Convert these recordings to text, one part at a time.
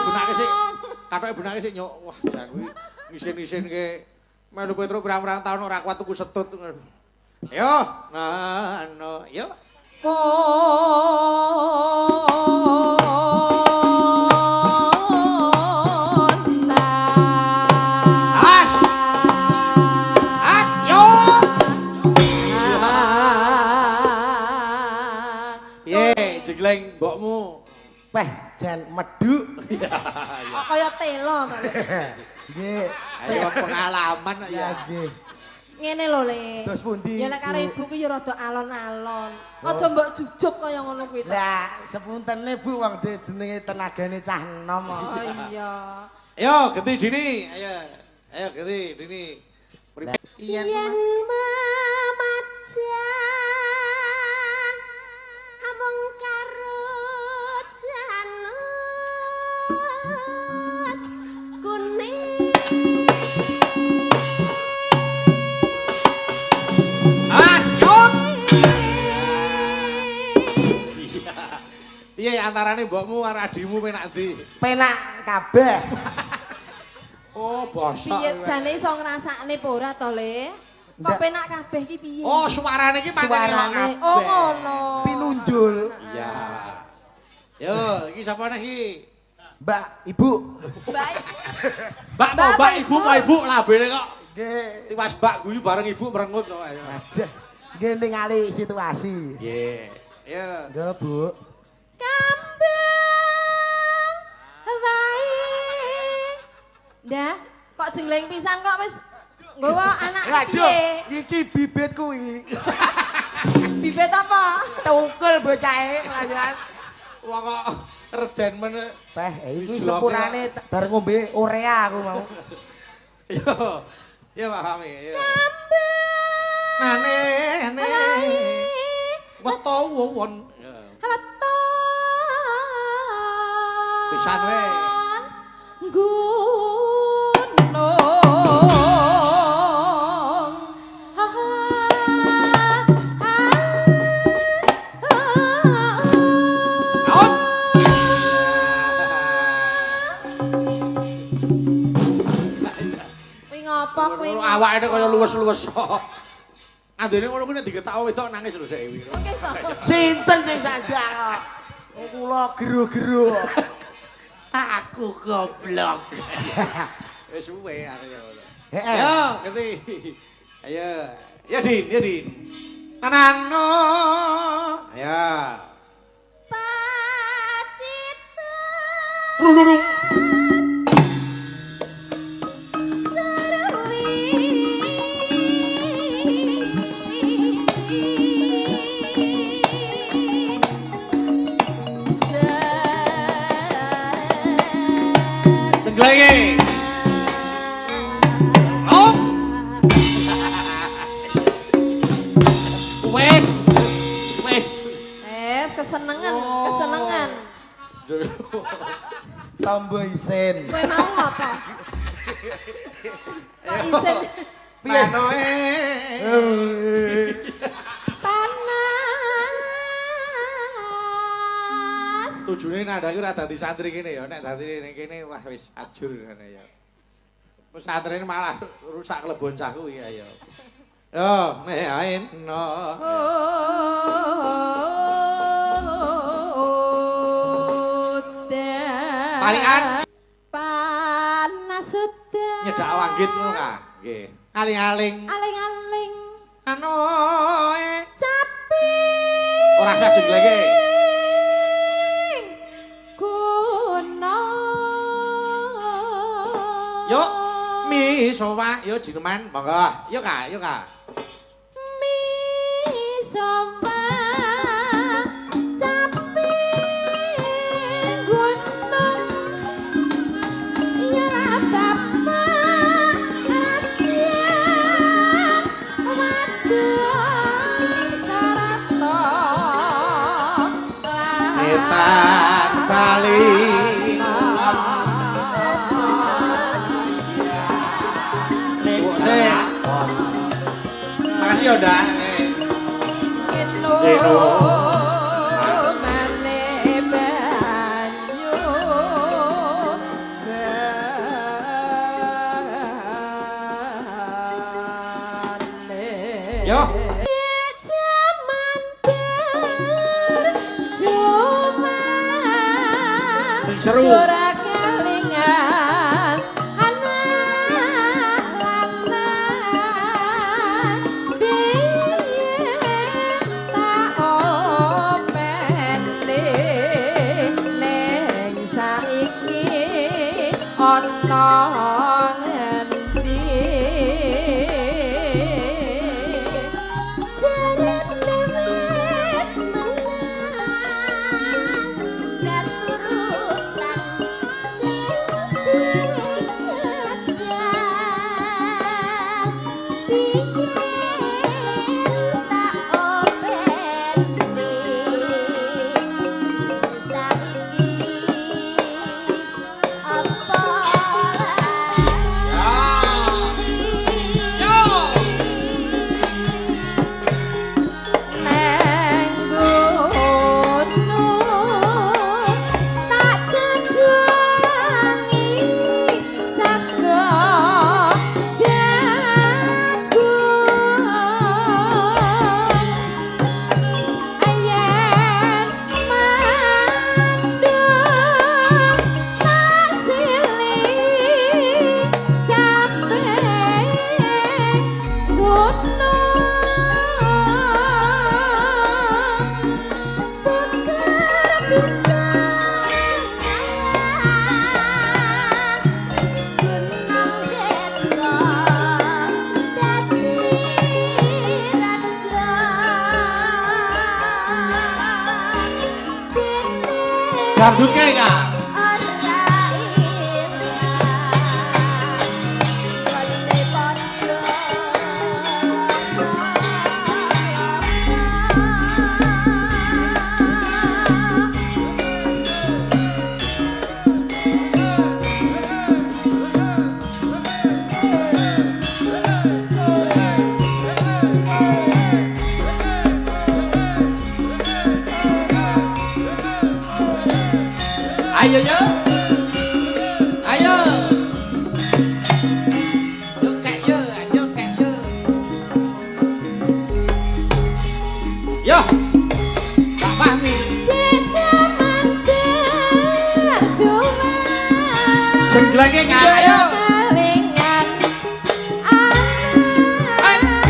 benake sik. Kathoke benake sik nyok. Wah, jan kuwi ngisin-isinke melu Petruk pirang-pirang taun ora kuat tuku setut. Ayo, nah, no, yo. As. At yo. Piye, jegleng mbokmu? Weh, jan medhuk. Kok kaya telo to. Nggih. Ayo pengalaman ya nggih. Ngene lho, Le. Terus pundi? Ya nek karo ibu ki ya rada alon-alon. Aja mbok jujuk kaya ngono kuwi to. Lah, sepuntene Bu wong jenenge tenagane cah enom. Oh iya. Ayo genti Dini, ayo. Ayo genti Dini. Yen memajang amung karo janut kuning. Awas, yuk. Piye antarane mbokmu karo adimu penak ndi? Penak kabeh. Oh, bosok. Piye jane iso ngrasakne apa ora to, Le? Kok penak kabeh iki piye? Oh, suarane iki pancen elok kabeh. Oh, ngono. Pinunjul. Iya. Yo, iki sapa neh iki? Mbak, Ibu. Mbak. Mbak, mbak, ibu, mbak, ibu labene kok. Nggih. Tiwas mbak guyu bareng ibu merengut kok. Wajah. Nggih ningali situasi. Nggih. Yo. Nggih, Bu. Kambang wae. Ndah, kok jengleng pisan kok wis nggawa anak piye? Iki bibit kuwi. Bibit apa? Tukul bocahe kelayan. Wah kok reden men. Teh, iki sepurane bar ngombe urea aku mau. Yo. Yo Pak Fahmi, yo. Nane ne. Weto won. Weto. Pisan wae. Gunung. Kuwi ngopo kuwi? Awake kaya luwes-luwes. Andene ngono kuwi nek diketawa wedok nangis lho sik kuwi. Sinten sing sanjang kok? Kula geru-geru. Aku goblok. Wis suwe aku ya ngono. Heeh. Yo, ngerti. Ayo. Ya Din, ya Din. Tanano. Ayo. Pacita. Rururung. Jenglenge. Om. Wes. Wes. Wes kesenengan, kesenengan. Tombo isin. Kowe mau apa? Kok isin? Piye? Panas. Tujune nanda iki ora dadi santri kene ya, nek dadi ning kene wah wis ajur ngene ya. Pesantren malah rusak klebon cah kuwi ya. Yo, nek no. Tarikan panas udan. Nyedak wanggit ngono ka? Nggih. Aling-aling. Aling-aling. Anu capi. Ora sah jenglenge. Yuk, misowa, yuk jineman, monggo. Yuk ka, yuk ka. Misowa, capi gunung, ya bapak raja, wadon sarato, Etan Bali. Makasih ya, Ndak. Mane banyu Seru. Ora kelingan anak lanang biyen tak openi ning saiki ana ngendi jarene wis menang katurutan sing digadang biyen tak openi saiki apa neng gunung tak cedhangi sego jagung ayen mandung tak silih capek gunung seger pisan gunung desa dadi raja dene Dangdut kae, Kak. ora ilang gone padha. Ayo yo. Ayo. Yo kek yo, ayo kek yo. Yo. Pak Fahmi. Jengglenge ngak ayo. Kelingan anak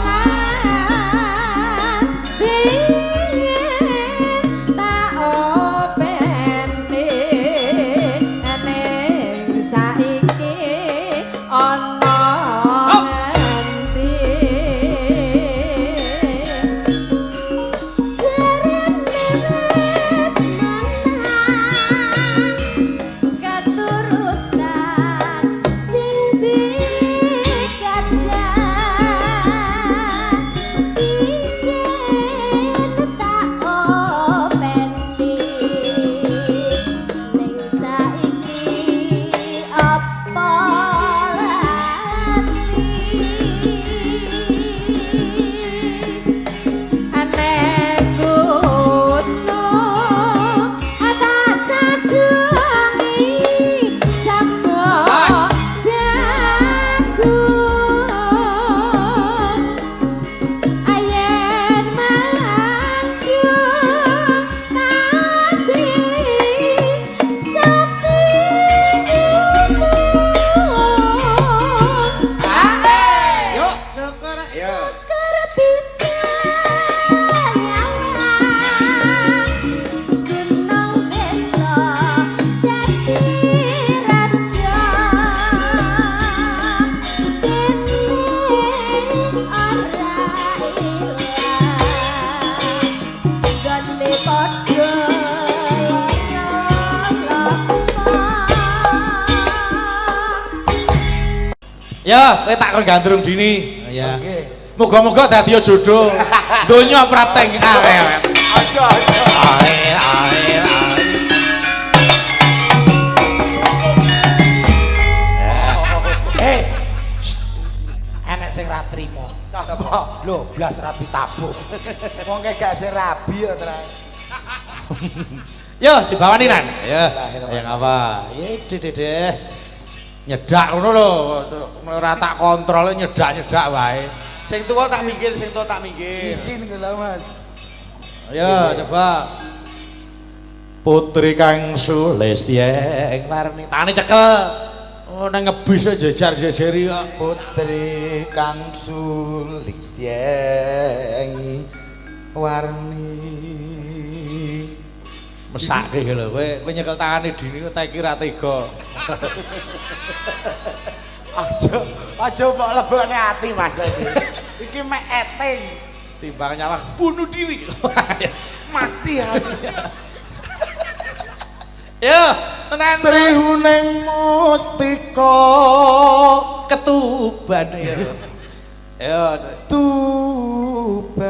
lanang biyen tak openi ning saiki ana ngendi jarene wis menang katurutan sing digadang biyen tak openi ning saiki apa lali aneh gunung tak cedhangi sego jagung ayen mandung tak silih capi gunung. Yo, syukur. Yo. Syukur pisan gunung desa dadi raja dene ora ilang gone padha Ya, kowe tak kon gandrung dini. Ya. Nggih. Muga-muga dadi jodoh. Donya prapteng arek. Aja aja. Ae ae ae. Eh. Enek sing ra trimo. Sapa? Lho, blas ra ditabuh. Wong gak sing rabi kok terang. Yo, dibawani nan. Ya. Ya ngapa? Ye dede. Nyedak ngono lho, ora tak kontrol nyedak-nyedak wae. Sing tuwa tak minggir, sing tuwa tak minggir. Isin lho Mas. Ayo coba. Putri kang sulistyeng warni. Tangane cekel. Oh nang ngebis jejar-jejeri kok. Putri kang sulistyeng warni. Mesake lho kowe, kowe nyekel tangane Dini kok iki ra tega. Aja, aja mbok lebokne ati Mas iki. Iki mek eting. Timbang nyawa bunuh diri. Mati aku. Yo, tenan. Sri Huning Mustika Ketuban ya. Yo, Tuban.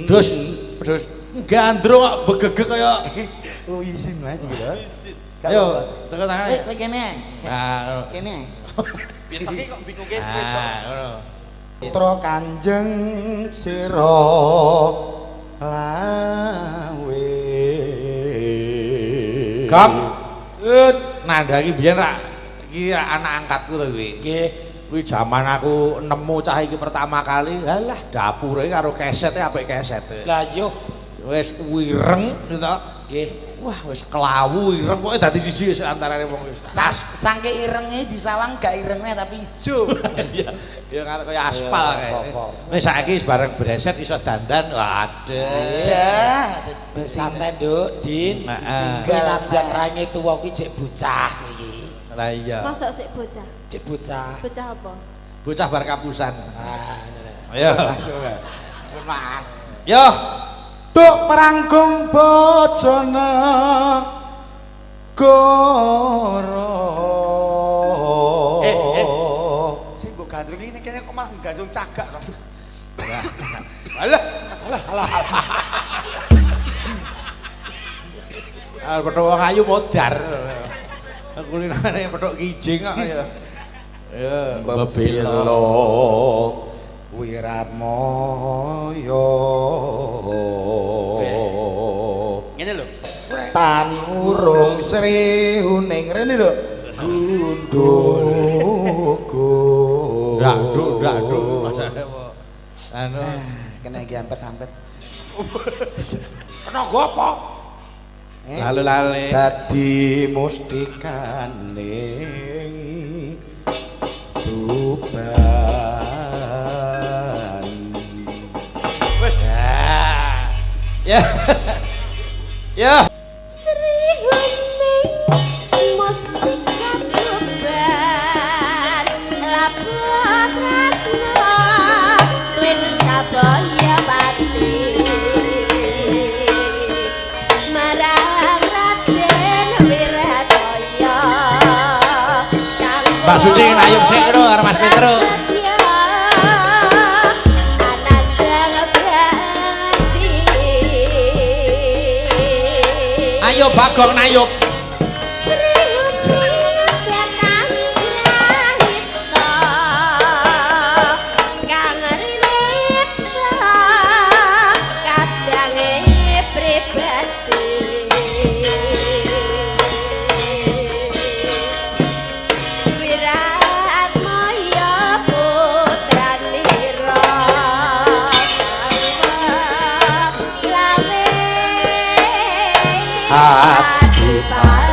Dus, dus gandrung kok begegeg kaya oh isin Mas iki lho. Ayo, tekan tangane. Kowe kene. Nah, kene. Piye to kok bingungke kowe to. Nah, ngono. Putra Kanjeng Sira Lawe. Gong. Nanda iki biyen rak iki anak angkatku to kuwi. Nggih. Kuwi jaman aku nemu cah iki pertama kali, halah dapure karo kesete apik kesete. Lah iya. Wis wireng gitu. Nggih. Wah, wis kelawu ireng pokoke dadi siji wis antarane wong wis. Sangke irenge disawang gak irenge tapi ijo. Iya. Ya kaya aspal kae. Wis saiki wis bareng breset iso dandan. Waduh. Santai, Nduk, Din. Heeh. Tinggal aja raine tuwa kuwi jek bocah iki. Lah iya. Mosok sik bocah. Jek bocah. Bocah apa? Bocah bar kapusan. Ah, ayo. Mas. Yo. Tuk perangkung bojone goro. Sing mbok gandrung iki kene kok malah gandrung cagak to. Alah, alah, alah. Ah, petuk wong ayu modar. Kulinane petuk kijing kok ya. Ya, bebelo Wiratmoyo. Ngene lho. Tan urung Sri Huning rene lho. Gundul. Nduk, nduk, masane apa? Anu kena iki ampet-ampet. Kena go apa? Lale-lale. Dadi mustikaning Tuban. Ya. Ya. Sri Huning Mustika Tuban labuh tresna twin sabaya pati marang Raden Wirataya. Mbak Suci nayub sik lho karo Mas Petro. Ayo Bagong nayub. Adipati.